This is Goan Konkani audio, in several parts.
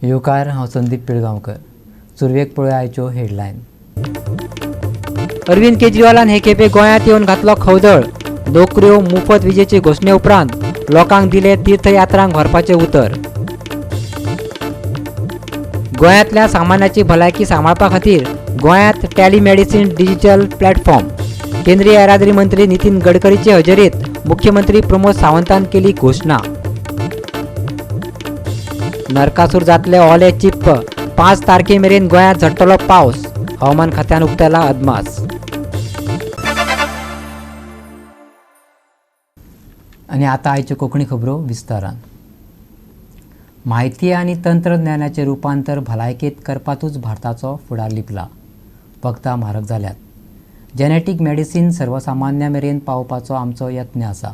येवकार, हांव संदीप पिळगांवकर. सुरवेक पळोवया आयच्यो हेडलायन. अरविंद केजरीवालान हे खेपे गोंयांत येवन घातलो खवदळ. नोकऱ्यो, मुफत विजेचे घोशणे उपरांत लोकांक दिले तीर्थयात्रांक व्हरपाचें उतर. गोंयांतल्या सामान्याची भलायकी सांबाळपा खातीर गोंयांत टेलिमेडिसीन डिजिटल प्लॅटफॉर्म. केंद्रीय येरादारी मंत्री नितीन गडकरीचे हजेरीत मुख्यमंत्री प्रमोद सावंतान केली घोशणा. नरकासूर जातले ओले चिप्प. 5 तारखे मेरेन गोंयांत झडटलो पावस. हवामान खात्यान उक्तायला अदमास. आनी आतां आयच्यो कोंकणी खबरो विस्तारान. म्हायती आनी तंत्रज्ञानाचें रुपांतर भलायकेंत करपांतूच भारताचो फुडार लिपला. वखदां म्हारग जाल्यात. जेनेटीक मेडिसीन सर्वसामान्या मेरेन पावोवपाचो आमचो यत्न आसा,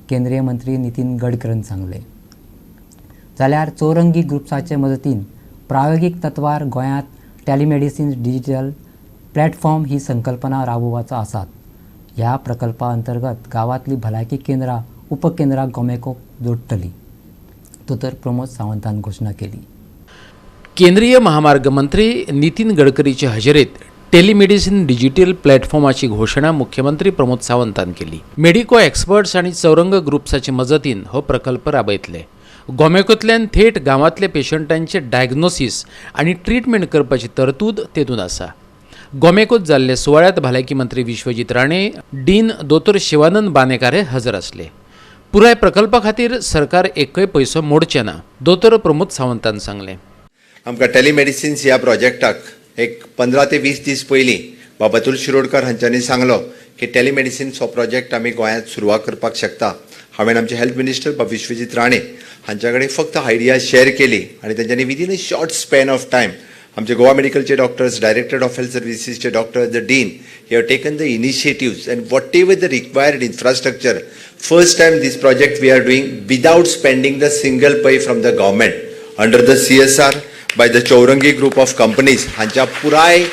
केंद्रीय मंत्री नितीन गडकरीन सांगलें. जाल्यार चौरंगी ग्रुप्साचे मजतीन प्रायोगीक तत्वार गोंयांत टेलिमेडिसीन डिजिटल प्लॅटफॉर्म ही संकल्पना राबोवपाचो आसात. ह्या प्रकल्पा अंतर्गत गांवांतली भलायकी केंद्रां उपकेंद्रां गोमेकोक जोडटली. दोतोर प्रमोद सावंतान घोशणा केली. केंद्रीय महामार्ग मंत्री नितीन गडकरीचे हजेरीत टेलिमेडिसीन डिजिटल प्लॅटफॉर्माची घोशणा मुख्यमंत्री प्रमोद सावंतान केली. मेडिको एक्सपर्ट्स आनी चौरंग ग्रुप्साचे मजतीन हो प्रकल्प राबयतले. गोमेकोंतल्यान थेट गांवांतले पेशंटांचे डायग्नोसीस आनी ट्रिटमेंट करपाची तरतूद तेतून आसा. गोमेकोत जाल्ले सुवाळ्यांत भलायकी मंत्री विश्वजीत राणे, डीन दोतोर शिवानंद बानेकार हे हजर आसले. पुराय प्रकल्पा खातीर सरकार एकय पयसो मोडचें ना, दोतोर प्रमोद सावंतान सांगलें. आमकां टेलिमेडिसिन्स ह्या प्रोजेक्टाक एक 15 ते 20 दीस पयलीं बाबा अतुल शिरोडकर हांच्यांनी सांगलो की टेलिमेडिसिन्स हो प्रोजेक्ट आमी गोंयांत सुरवात करपाक शकता. हांवें आमचे हेल्थ मिनिस्टर बाब विश्वजीत राणे हांच्या कडेन फक्त आयडिया शेअर केली आनी तेंच्यांनी within a short span of time आमचे गोवा मेडिकलचे डॉक्टर्स, डायरेक्टर ऑफ हेल्थ सर्विसीसचे doctors, the dean, he have taken the initiatives and whatever the required infrastructure. First time this project we are doing without spending the single pie from the government under the CSR by the Chowrangi Group of Companies. हांच्या पुराय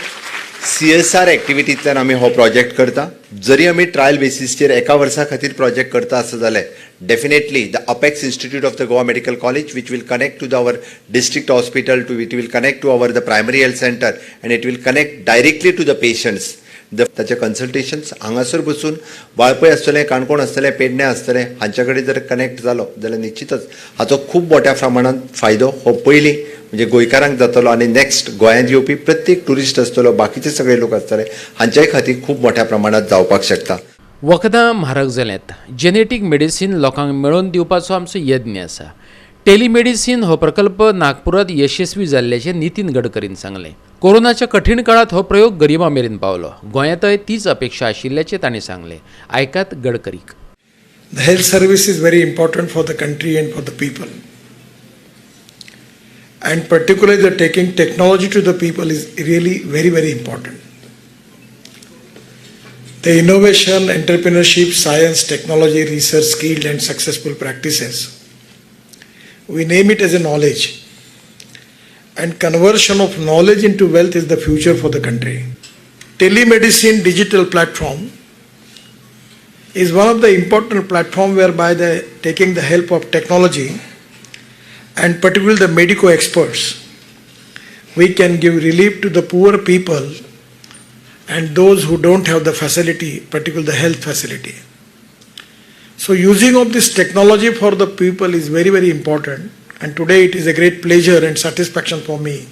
सीएसआर एक्टिविटींतल्यान आमी हो प्रोजेक्ट करता. जरी आमी ट्रायल बेसीसचेर एका वर्सा खातीर प्रोजेक्ट करता आसत जाल्यार definitely the apex institute of the Goa Medical College, which will connect to the our district hospital, to it will connect to our the primary health center and it will connect directly to the patients. The ताचे कन्सल्टेशन्स हांगासर बसून वाळपय आसतलें, काणकोण आसतलें, पेडणे आसतलें, हांच्या कडेन जर कनेक्ट जालो जाल्यार निश्चितच हाचो खूब मोठ्या प्रमाणात फायदो हो पयलीं म्हणजे गोंयकारांक जातलो आनी नेक्स्ट गोंयांत येवपी प्रत्येक ट्युरिस्ट आसतलो, बाकीचे सगळे लोक आसतले, हांच्याय खातीर खूब मोठ्या प्रमाणात जावपाक शकता. वखदां म्हारग जाल्यात. जेनेटीक मेडिसीन लोकांक मेळोवन दिवपाचो आमचो यत्न आसा. टेलिमेडिसीन हो प्रकल्प नागपुरात यशस्वी जाल्ल्याचें नितीन गडकरीन सांगलें. कोरोनाच्या कठीण काळात हो प्रयोग गरिबां मेरेन पावलो. गोंयांतय तीच अपेक्षा आशिल्ल्याचें तांणी सांगलें. आयकात गडकरीक. The health service is very important for the country and for the people. And particularly the taking technology to the people is really very, very important. The innovation, entrepreneurship, science, technology, research, skill, and successful practices, we name it as a knowledge. And conversion of knowledge into wealth is the future for the country. Telemedicine digital platform is one of the important platform whereby the taking the help of technology and particularly the medico experts, we can give relief to the poor people and those who don't have the facility, particularly the health facility. So using of this technology for the people is very, very important. And today it is a great pleasure and satisfaction for me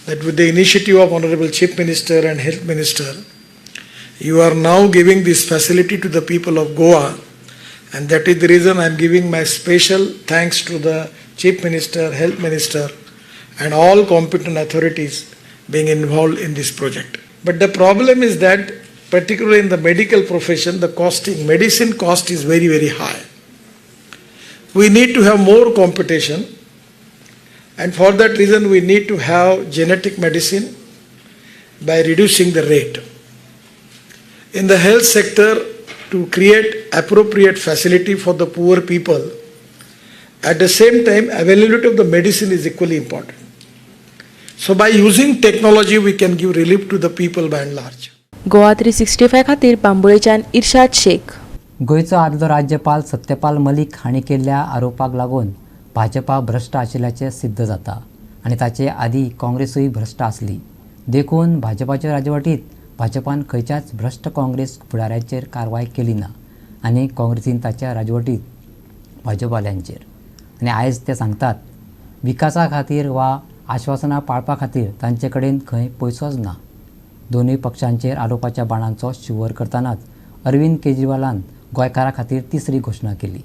that with the initiative of Honorable Chief Minister and Health Minister, you are now giving this facility to the people of Goa, and that is the reason I am giving my special thanks to the Chief Minister, Health Minister, and all competent authorities being involved in this project. But the problem is that, particularly in the medical profession, the costing, medicine cost is very, very high. We need to have more competition, and for that reason, we need to have genetic medicine by reducing the rate. In the health sector, to create appropriate facility for the poor people, at the same time, availability of the medicine is equally important. So by using technology, we can give relief to the people by and large. Goa 365 खातीर बांबोळेच्यान इर्शाद शेख. गोंयचो आदलो राज्यपाल सत्यपाल मलीक हांणी केल्ल्या आरोपाक लागून भाजपा भ्रश्ट आशिल्ल्याचें सिद्ध जाता. आनी ताचे आदीं काँग्रेसूय भ्रश्ट आसली. देखून भाजपाच्या राजवटीत भाजपान खंयच्याच भ्रश्ट काँग्रेस फुडाऱ्यांचेर कारवाय केली ना आनी काँग्रेसीन ताच्या राजवटीत भाजपवाल्यांचेर. आनी आयज ते सांगतात विकासा खातीर वा आश्वासनां पाळपा खातीर तांचे कडेन खंय पयसोच ना. दोनूय पक्षांचेर आरोपाच्या बाणांचो शिंवर करतनाच अरविंद केजरीवालान गोंयकारां खातीर तिसरी घोशणा केली.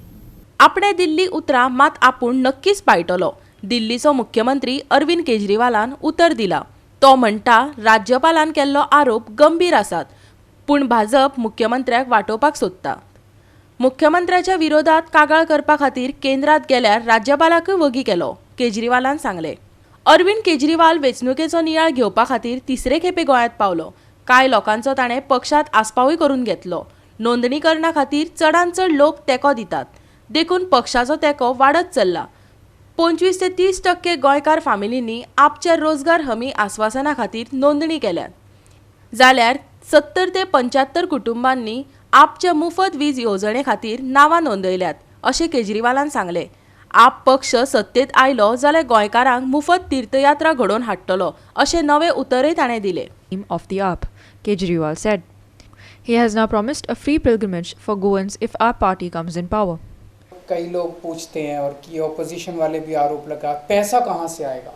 आपणे दिल्ली उतरां मात आपूण नक्कीच पाळटलो. दिल्लीचो मुख्यमंत्री अरविंद केजरीवालान उतर दिला. तो म्हणटा राज्यपालान केल्लो आरोप गंभीर आसात, पूण भाजप मुख्यमंत्र्याक वाटोवपाक सोदता. मुख्यमंत्र्याच्या विरोधात कागाळ करपा खातीर केंद्रात गेल्यार राज्यपालाकूय वगी केलो, केजरीवालान सांगलें. अरविंद केजरीवाल वेंचणुकेचो नियाळ घेवपा खातीर तिसरे खेपे गोंयांत पावलो. कांय लोकांचो ताणें पक्षांत आस्पावूय करून घेतलो. नोंदणीकरणा खातीर चडांत चड लोक तेंको दितात, देखून पक्षाचो तेंको वाडत चल्ला. 25 ते 30% गोंयकार फामिलींनी आपच्या रोजगार हमी आस्वासना खातीर नोंदणी केल्यात, जाल्यार 70 ते 75 कुटुंबांनी आपच्या मुफत वीज येवजणे खातीर नांवां नोंदयल्यात अशें केजरीवालान सांगलें. आप पक्ष सत्तेत आयलो जाल्यार गोंयकारांक मुफत तीर्थयात्रा घडोवन हाडटलो अशें नवें उतरय ताणें दिलें. Of the AAP, Kejriwal said. He has now promised a free pilgrimage for Goans if our party comes in power. कई लोग पूछते हैं और कि ऑपोजिशन वाले भी आरोप लगा, पैसा कहाँ से आएगा?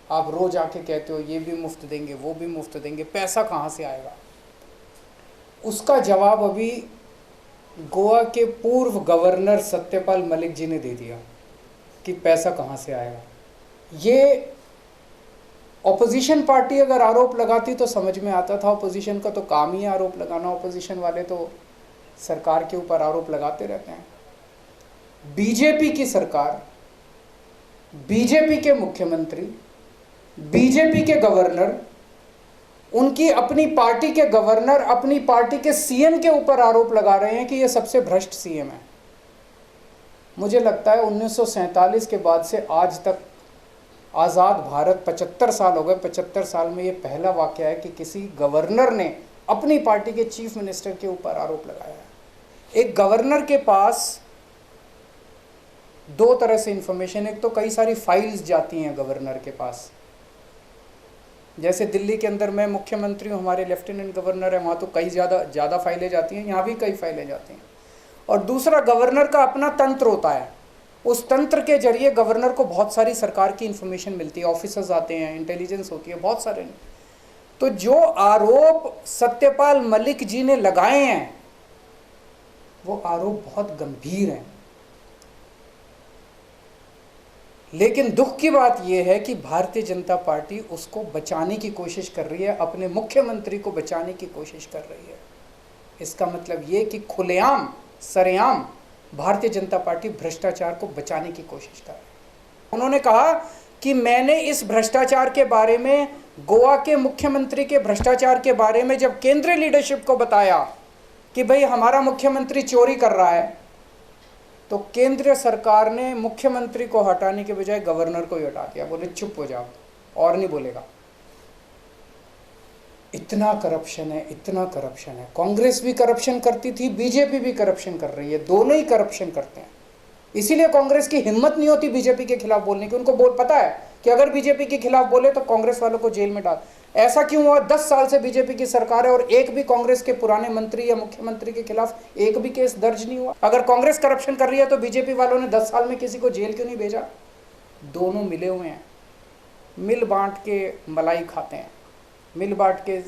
आप रोज आके कहते हो ये भी मुफ्त देंगे, वो भी मुफ्त देंगे, पैसा कहाँ से आएगा? उसका जवाब अभी गोवा के पूर्व गवर्नर सत्यपाल मलिक जी ने दे दिया कि पैसा कहाँ से आएगा। ये ऑपोजिशन पार्टी अगर आरोप लगाती तो समझ में आता था, ऑपोजिशन का तो काम ही आरोप लगाना, ऑपोजिशन वाले तो सरकार के ऊपर आरोप लगाते रहते हैं। बीजेपी की सरकार, बीजेपी के मुख्यमंत्री, बीजेपी के गवर्नर, उनकी अपनी पार्टी के गवर्नर अपनी पार्टी के सीएम के ऊपर आरोप लगा रहे हैं कि ये सबसे भ्रष्ट सीएम है। मुझे लगता है 1947 के बाद से आज तक आज़ाद भारत 75 साल हो गए, 75 साल में ये पहला वाक़या है कि किसी गवर्नर ने अपनी party K chief minister K ऊपर आरोप लगाया है। एक गवर्नर के पास दो तरह से इंफॉर्मेशन, एक तो कई सारी फाइल्स जाती हैं गवर्नर के पास, जैसे दिल्ली के अंदर मैं मुख्यमंत्री हूँ, हमारे लेफ्टिनेंट गवर्नर है, वहाँ तो कई ज़्यादा फाइलें जाती हैं, यहाँ भी कई फाइलें जाती हैं। और दूसरा गवर्नर का अपना तंत्र होता है, उस तंत्र के जरिए गवर्नर को बहुत सारी सरकार की इन्फॉर्मेशन मिलती है, ऑफिसर्स आते हैं, इंटेलिजेंस होती है, बहुत सारे। तो जो आरोप सत्यपाल मलिक जी ने लगाए हैं वो आरोप बहुत गंभीर हैं, लेकिन दुख की बात यह है कि भारतीय जनता पार्टी उसको बचाने की कोशिश कर रही है, अपने मुख्यमंत्री को बचाने की कोशिश कर रही है। इसका मतलब ये कि खुलेआम सरेआम भारतीय जनता पार्टी भ्रष्टाचार को बचाने की कोशिश कर रही है। उन्होंने कहा कि मैंने इस भ्रष्टाचार के बारे में, गोवा के मुख्यमंत्री के भ्रष्टाचार के बारे में जब केंद्रीय लीडरशिप को बताया कि भाई हमारा मुख्यमंत्री चोरी कर रहा है, तो केंद्रीय सरकार ने मुख्यमंत्री को हटाने के बजाय गवर्नर को ही हटा दिया, बोले चुप हो जाओ और नहीं बोलेगा। इतना करप्शन है, इतना करप्शन है। कांग्रेस भी करप्शन करती थी, बीजेपी भी करप्शन कर रही है, दोनों ही करप्शन करते हैं। इसीलिए कांग्रेस की हिम्मत नहीं होती बीजेपी के खिलाफ बोलने की। उनको बोल पता है कि अगर बीजेपी के खिलाफ बोले तो कांग्रेस वालों को जेल में डाल। ऐसा क्यों हुआ? 10 साल से बीजेपी की सरकार है और एक भी कांग्रेस के पुराने मंत्री या मुख्यमंत्री के खिलाफ एक भी केस दर्ज नहीं हुआ। अगर कांग्रेस करप्शन कर रही है तो बीजेपी वालों ने 10 साल में किसी को जेल क्यों नहीं भेजा? दोनों मिले हुए हैं, मिल बांट के मलाई खाते हैं, मिल बांट के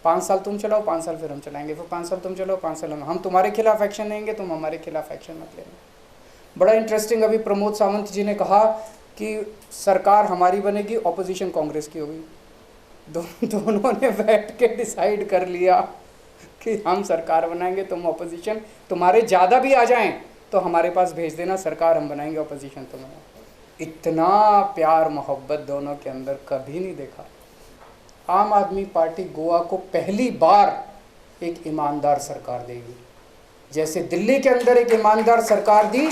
5 साल तुम चलाओ, 5 साल फिर हम चलाएंगे, फिर 5 साल तुम चलाओ, 5 साल हम तुम्हारे खिलाफ एक्शन लेंगे, तुम हमारे खिलाफ एक्शन मत लेना। बड़ा इंटरेस्टिंग, अभी प्रमोद सावंत जी ने कहा कि सरकार हमारी बनेगी, ऑपोजिशन कांग्रेस की होगी। दोनों ने बैठ के डिसाइड कर लिया कि हम सरकार बनाएंगे, तुम ऑपोजिशन, तुम्हारे ज़्यादा भी आ जाएं तो हमारे पास भेज देना, सरकार हम बनाएंगे, ऑपोजिशन तुम बनाओ। इतना प्यार मोहब्बत दोनों के अंदर कभी नहीं देखा। आम आदमी पार्टी गोवा को पहली बार एक ईमानदार सरकार देगी, जैसे दिल्ली के अंदर एक ईमानदार सरकार दी।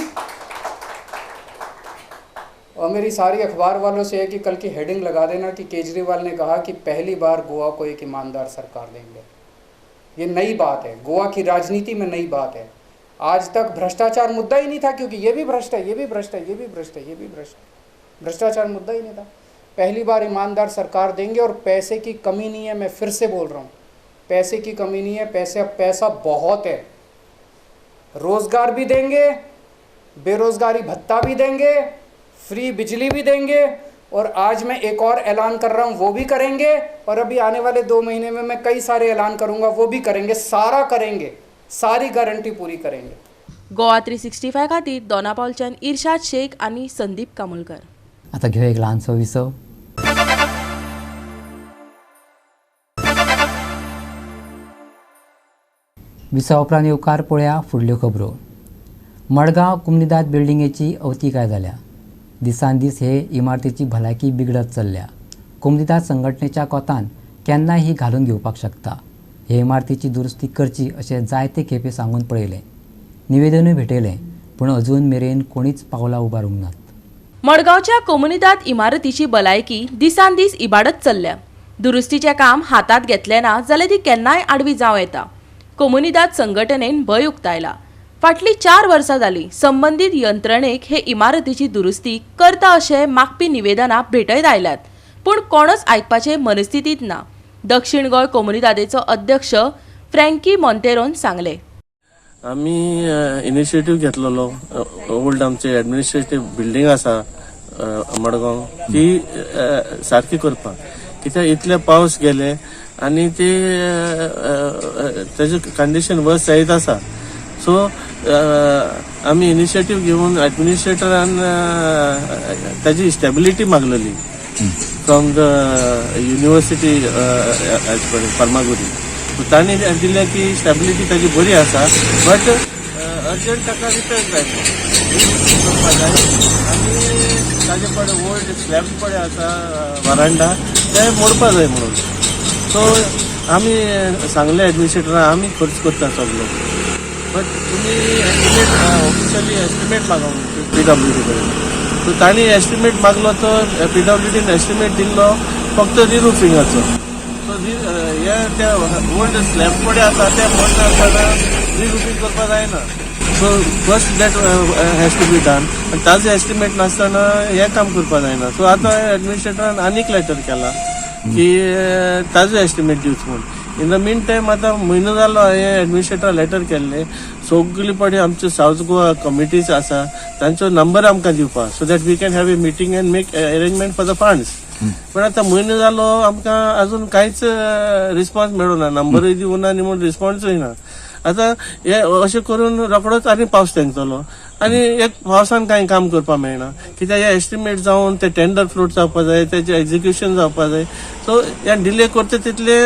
और मेरी सारी अखबार वालों से है कि कल की हेडिंग लगा देना कि केजरीवाल ने कहा कि पहली बार गोवा को एक ईमानदार सरकार देंगे। ये नई बात है, गोवा की राजनीति में नई बात है। आज तक भ्रष्टाचार मुद्दा ही नहीं था, क्योंकि ये भी भ्रष्ट है, ये भी भ्रष्ट है, ये भी भ्रष्ट है, ये भी भ्रष्ट है। भ्रष्टाचार मुद्दा ही नहीं था। पहली बार ईमानदार सरकार देंगे और पैसे की कमी नहीं है, मैं फिर से बोल रहा हूँ, पैसे की कमी नहीं है, पैसे पैसा बहुत है। रोज़गार भी देंगे, बेरोज़गारी भत्ता भी देंगे, फ्री बिजली भी देंगे, और आज मैं एक और ऐलान कर रहा हूँ वो भी करेंगे, और अभी आने वाले 2 महीने में मैं कई सारे ऐलान करूँगा वो भी करेंगे, सारा करेंगे, सारी गारंटी पूरी करेंगे। गोवा 365 खातीर दोनापावलच्यान इर्शाद शेख आनी संदीप कामुलकर। आता घेऊ एक ल्हानसो विसव। विसवा उपरांत येवकार पळया फुडल्यो खबरो। मडगांव कुमनिदाद बिल्डिंगेची अवतिकाय जाल्या। दिसान दीस हे इमारतीची भलायकी बिगडत चल्ल्या। कुमनिदाद संघटनेच्या कोतान केन्नाय ही घालून घेवपाक शकता। हे इमारतीची दुरुस्ती करची अशें जायते खेपे सांगून पळयलें, निवेदनूय भेटयलें, पूण अजून मेरेन कोणीच पावलां उबारूंक नात। मडगांवच्या कोमुनिदाद इमारतीची भलायकी दिसान दीस इबाडत चल्ल्या। दुरुस्तीचें काम हातांत घेतलें ना जाल्यार ती केन्नाय आडवी जावं येता। कोमुनिदाद संघटनेन भंय उक्तायला। फाटलीं 4 वर्सां जालीं संबंदीत यंत्रणेक हे इमारतीची दुरुस्ती करता अशें मागपी निवेदनां भेटयत आयल्यात, पूण कोणच आयकपाचे मनस्थितींत ना। दक्षिण गोंय कोमुनिदादेचो अध्यक्ष फ्रँकी मोंतेरोन सांगलें, आमी इनिशिएटीव घेतलेलो ओल्ड आमचे एडमिनिस्ट्रेटीव बिल्डींग आसा मडगांव ती सारकी करपाक, कित्याक इतले पावस गेले आनी ती तेजे कंडिशन वर्स जायत आसा। सो आमी इनिशिएटीव घेवन एडमिनिस्ट्रेटरान ताजी स्टेबिलिटी मागलेली फ्रॉम the university Farmagudi. तांणी दिलें की स्टेबिलिटी ताजी बरी आसा, बट अर्जंट ताका रिपेर जाय करपा जाय आनी ताजे पडे ओल्ड स्लॅब पडे आसा वरांडा ते मोडपा जाय म्हणून। सो आमी सांगले एडमिनिस्ट्रेटरान आमी खर्च करता सगलो, बट तुमी एस्टिमेट ऑफिशियली एस्टिमेट मागून पीडब्ल्यूडी कडेन। सो तांणी एस्टिमेट मागलो तो पीडब्ल्यूडीन एस्टिमेट दिल्लो फक्त रिरुफिंगाचो। सो हे ते ओल्ड स्लॅब पडे आसा ते मोडना आसतना रिरुफींग करपाक जायना। So first that has to be done आनी ताजो एस्टिमेट नासतना हें काम करपाक जायना। सो आतां एडमिनिस्ट्रेटरान आनीक लेटर केला की ताजो एस्टिमेट दिवचो म्हूण। इन the mean time आतां म्हयनो जालो हांवें एडमिनिस्ट्रेटर लेटर केल्ले, सगली पडे आमचे सावथ गोवा कमिटीज आसा तांचो नंबर आमकां दिवपाक, so that we can have a meeting and make arrangement for the funds. पण आतां म्हयनो जालो आमकां अजून कांयच रिस्पॉन्स मेळूना, नंबरूय दिवना आनी म्हूण रिस्पॉन्सूय ना। आतां हे अशें करून रोखडोच आनी पावस तेंकतलो आनी एक पावसान कांय काम करपाक मेळना, कित्याक हे एस्टिमेट जावन ते टेंडर फ्लोट जावपा जाय, तेजें एक्जिक्युशन जावपा जाय। सो हे डिले करता तितले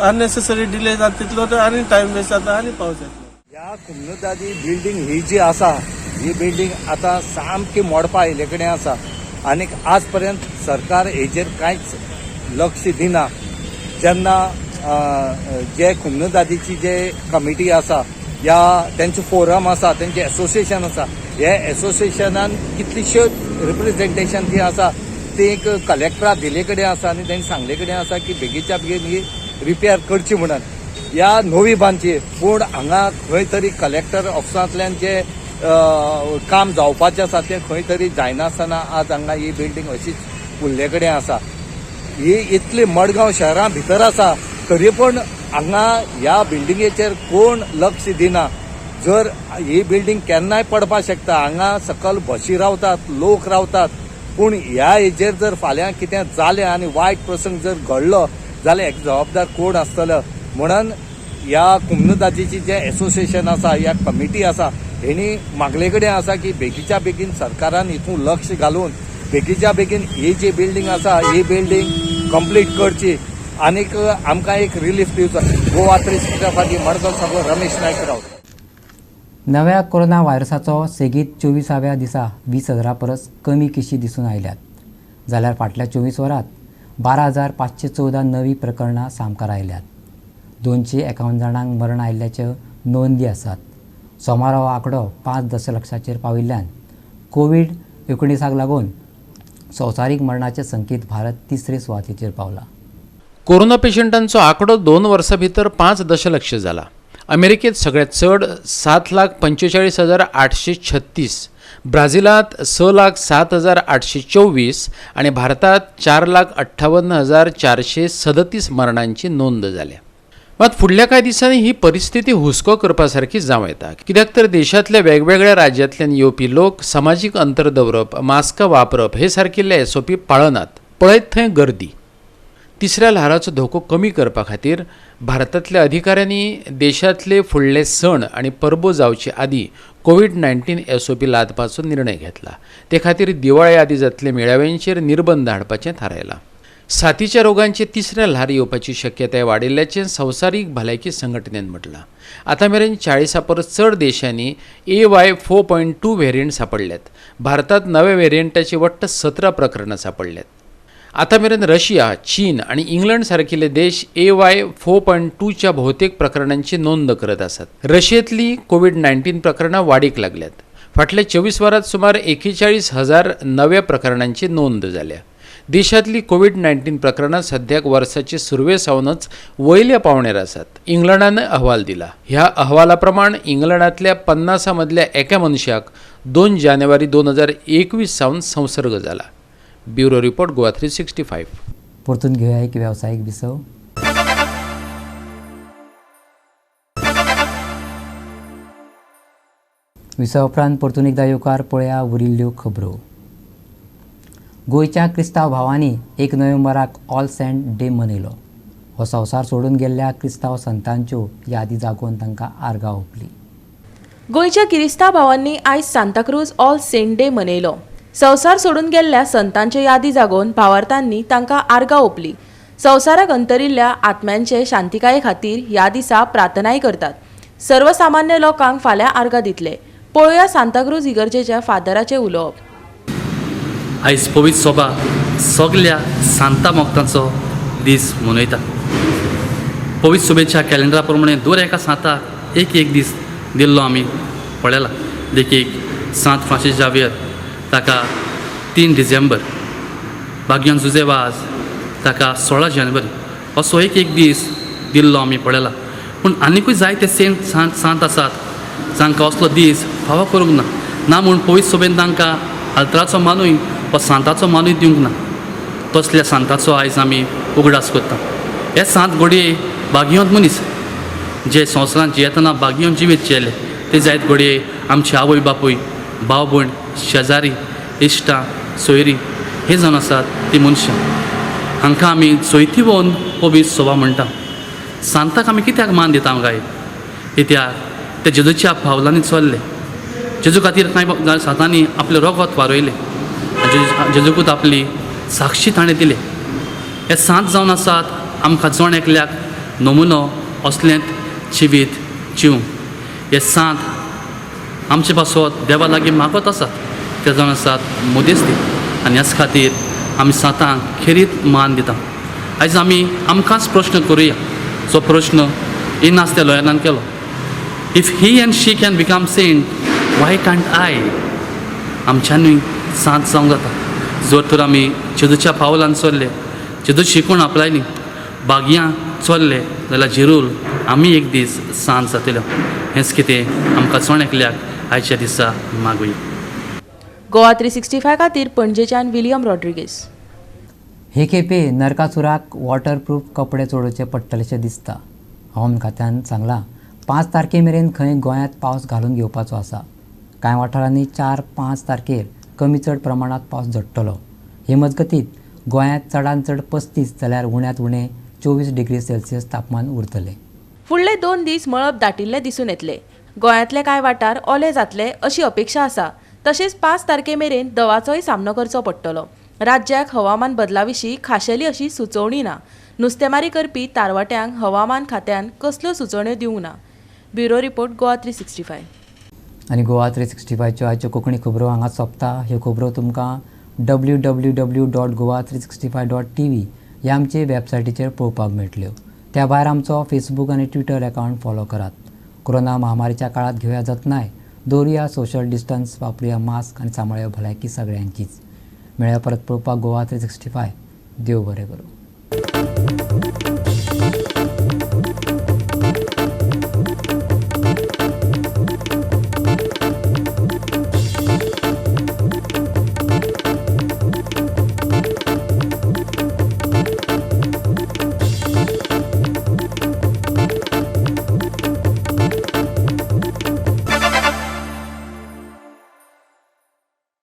अननेसेसरी डिले जाता तितलो आनी टायम वेस्ट जाता आनी पावस येतलो। ह्या कुमनुदादी बिल्डींग ही जी आसा ही बिल्डींग आतां सामकी मोडपा आयिल्ले कडेन आसा आनी आज पर्यंत सरकार हेजेर कांयच लक्ष दिना। जेन्ना जे कुमनुदादीची जे कमिटी आसा या तेंचो फोरम आसा, तेंचें एसोसिएशन आसा, हे एसोसिएशनान कितलीश्यो रिप्रेझेंटेशन जी आसा ती एक कलेक्टरा दिल्ले कडेन आसा आनी तेणी सांगले कडेन आसा की बेगीच्या बेगीन ही रिपेर करची म्हणून या नवी बांदची। पूण हांगा खंय तरी कलेक्टर ऑफिसांतल्यान जे काम जावपाचें आसा तें खंय तरी जायनासतना आज हांगा ही बिल्डींग अशीच उरले कडेन आसा। ही इतली मडगांव शहरा भितर आसा तरी पण हांगा ह्या बिल्डिंगेचेर कोण लक्ष दिना। जर ही बिल्डींग केन्नाय पडपाक शकता, हांगा सकल बशी रावतात, लोक रावतात, पूण ह्या हेजेर जर फाल्यां कितें जालें आनी वायट प्रसंग जर घडलो जाल्यार एक जबाबदार कोण आसतलो म्हणून ह्या कुमनुदादीची जें एसोसिएशन आसा ह्या कमिटी आसा हेणी मागले कडेन आसा की बेगीच्या बेगीन सरकारान हितून लक्ष घालून बेगीच्या बेगीन ही जी बिल्डींग आसा ही बिल्डींग कंप्लीट करची आनीक आमकां एक रिलीफ दिवचो। गोवा 365 फाटीं मडगांव सगळो रमेश नायक रावता। नव्या कोरोना व्हायरसाचो सेगीत 24व्या दिसा 20,000 परस कमी केशी दिसून आयल्यात, जाल्यार फाटल्या 24 वरांत 12,514 नवी प्रकरणां सामकार आयल्यात। 251 जाणांक मरण आयिल्ल्याच्यो नोंदी आसात। सोमारा हो आंकडो 5 दशलक्षाचेर पाविल्ल्यान कोवीड-19 लागून संवसारीक मरणाचे संकेत भारत तिसरे सुवातेचेर पावला। कोरोना पेशंटांचो आंकडो 2 वर्सां भितर 5 दशलक्ष जाला। अमेरिकेत सगळ्यात चड 7,45,836, ब्राझिलांत 6,07,824 आनी भारतांत 4,58,437 मरणांची नोंद जाल्या. मात फुडल्या कांय दिसांनी ही परिस्थिती हुस्को करपा सारकी जावं येता, कित्याक तर देशांतल्या वेगवेगळ्या राज्यांतल्यान येवपी लोक समाजीक अंतर दवरप, मास्क वापरप हे सारकिल्ले एसओपी पाळनात. पळयत थंय गर्दी. तिसऱ्या ल्हाराचो धोको कमी करपा खातीर भारतांतल्या अधिकाऱ्यांनी देशांतले फुडले सण आनी परबो जावचे आदीं कोवीड-19 एसओपी लादपाचो निर्णय घेतला. ते खातीर दिवाळे आदीं जातले मेळाव्यांचेर निर्बंध हाडपाचें थारायलां. साथीच्या रोगांचे तिसरें ल्हार येवपाची शक्यताय वाडिल्ल्याचें संवसारीक भलायकी संघटनेन म्हटलां. आतां मेरेन 40 परस चड देशांनी AY.4.2 variant सांपडल्यात. भारतांत नव्या व्हेरियंटाची वट्ट 17 प्रकरणां सांपडल्यात. आतां मेरेन रशिया, चीन आनी इंग्लंड सारकिल्ले देश AY.4.2च्या भोवतेक प्रकरणांची नोंद करत आसात. रशियेंतली कोवीड-19 प्रकरणां वाडीक लागल्यात. फाटल्या 24 वरांत सुमार 41,000 नव्या प्रकरणांची नोंद जाल्या. देशांतली कोवीड-19 प्रकरणां सद्याक वर्साचे सुरवे सावनच वयल्या पावण्यार आसात. इंग्लंडान अहवाल दिला. ह्या अहवाला प्रमाण इंग्लंडांतल्या 50 मदल्या एका मनशाक 2 जानेवारी 2021 सावन संसर्ग जाला. Bureau report, Goa 365. परतून घेवया एक वेवसायीक विसव. विसवा उपरांत परतून एकदा येवकार. पळया उरिल्ल्यो खबरो. गोंयच्या क्रिस्तांव भावांनी 1 नोव्हेंबराक ऑल सेंट डे मनयलो. हो संवसार सोडून गेल्ल्या क्रिस्तांव संतांच्यो यादी जागोवन तांकां आर्गां ओंपली. गोंयच्या किरिस्तांव भावांनी आयज सांताक्रूज ऑल सेंट डे मनयलो. संवसार सोडून गेल्ल्या संतांच्यो यादी जागोवन भावार्थांनी तांकां आर्गां ओंपली. संवसाराक अंतरिल्ल्या आत्म्यांचे शांतिकाये खातीर ह्या दिसा प्रार्थनाय करतात. सर्वसामान्य लोकांक फाल्यां आर्गां दितले. पळोवया सांताक्रूज इगर्जेच्या फादराचें उलोवप. आयज पवित्र सोबा सगल्या सांता मोक्तांचो दीस मनयता. पवित्र सोबेच्या कॅलेंडरा प्रमाणे दर एका सांताक एक एक दीस दिल्लो आमी पळयला. देखीक सांत फ्रांसीस जावियर ताका 3 डिसेंबर, भाग्यान जुजे वाज ताका 16 जानेवारी असो एक एक दीस दिल्लो आमी पळयला. पूण आनिकूय जायते सेंट सांत आसात जांकां असलो दीस फावो करूंक ना. ना म्हूण पवित्र सोबेन तांकां आल्तराचो मानूय वा सांताचो मानूय दिवंक ना. तसल्या सांताचो आयज आमी उगडास करता. हे सांत घडये भाग्यवंत मनीस जे संवसारांत जियेतना भाग्यवंत जिवीत जियेले ते जायत घडये आमचे आवय बापूय, भाव भयण, शेजारी, इश्टां, सोयरी हे जावन आसात ती मनशां. हांकां आमी जैतिवंत पवित्र सोबा म्हणटा. सांताक आमी कित्याक मान दिता काय? कित्याक ते जेजूच्या पावलांनी चल्ले. जेजू खातीर कांय सांतांनी आपलें रगत वारयलें, जेजूकूच आपली साक्षी ताणें दिली. हे सांत जावन आसात आमकां जण एकल्याक नमुनो असलेंत जिवीत जिवंक. हे सांत आमचे पासत देवा लागीं मागत आसात, ते जावन आसात मदेस्ती आनी ह्याच खातीर आमी सांतांक खेरीत मान दिता. आयज आमी आमकांच प्रश्न करुया, जो प्रश्न इनास त्या लॉयरान केलो. If he and she can become saint, why can't I? आमच्यानूय सांत जावंक जाता जर तर आमी जेजूच्या पावलान चल्ले, जेजू शिकून आपलायली, भाग्यां चल्ले जाल्यार जिरूल आमी एक दीस सांत जातले. हेंच कितें आमकां जण एकल्याक आयच्या दिसा मागुया. गोवा 365 खातीर पणजेच्यान विलियम रॉड्रिगेज. हे खेपे नरकासुराक वॉटरप्रूफ कपडे चडोवचे पडटलेशें दिसता. हवामान खात्यान सांगलां 5 तारखे मेरेन खंय गोंयांत पावस घालून घेवपाचो आसा. कांय वाठारांनी 4-5 तारखेर कमी चड प्रमाणांत पावस झडटलो. हे मजगतीत गोंयांत चडांत चड 35 जाल्यार उण्यांत उणें 24 डिग्री सेल्सियस तापमान उरतलें. फुडले 2 दीस मळब दाटिल्ले दिसून येतले. गोंयांतले कांय वाठार ओले जातले अशी अपेक्षा आसा. तशेंच 5 तारखे मेरेन दवाचोय सामनो करचो पडटलो. राज्याक हवामान बदला विशीं खाशेली अशी सुचोवणी ना. नुस्तेमारी करपी तारवाट्यांक हवामान खात्यान कसल्यो सुचोवण्यो दिवंक ना. Bureau report, Goa 365. आनी गोवा 365च्यो आयच्यो कोंकणी खबरो हांगा सोंपता. ह्यो खबरो तुमकां www.goa365.tv ह्या आमचे वेबसायटीचेर पळोवपाक मेळटल्यो. त्या भायर आमचो फेसबूक आनी ट्विटर अकावंट फॉलो करात. कोरोना महामारीच्या काळात घेवया जतनाय, दवरुया सोशल डिस्टन्स, वापरुया मास्क आनी सांबाळया भलायकी सगळ्यांचीच. मेळया परत पळोवपाक गोवा 365. देव बरें करूं.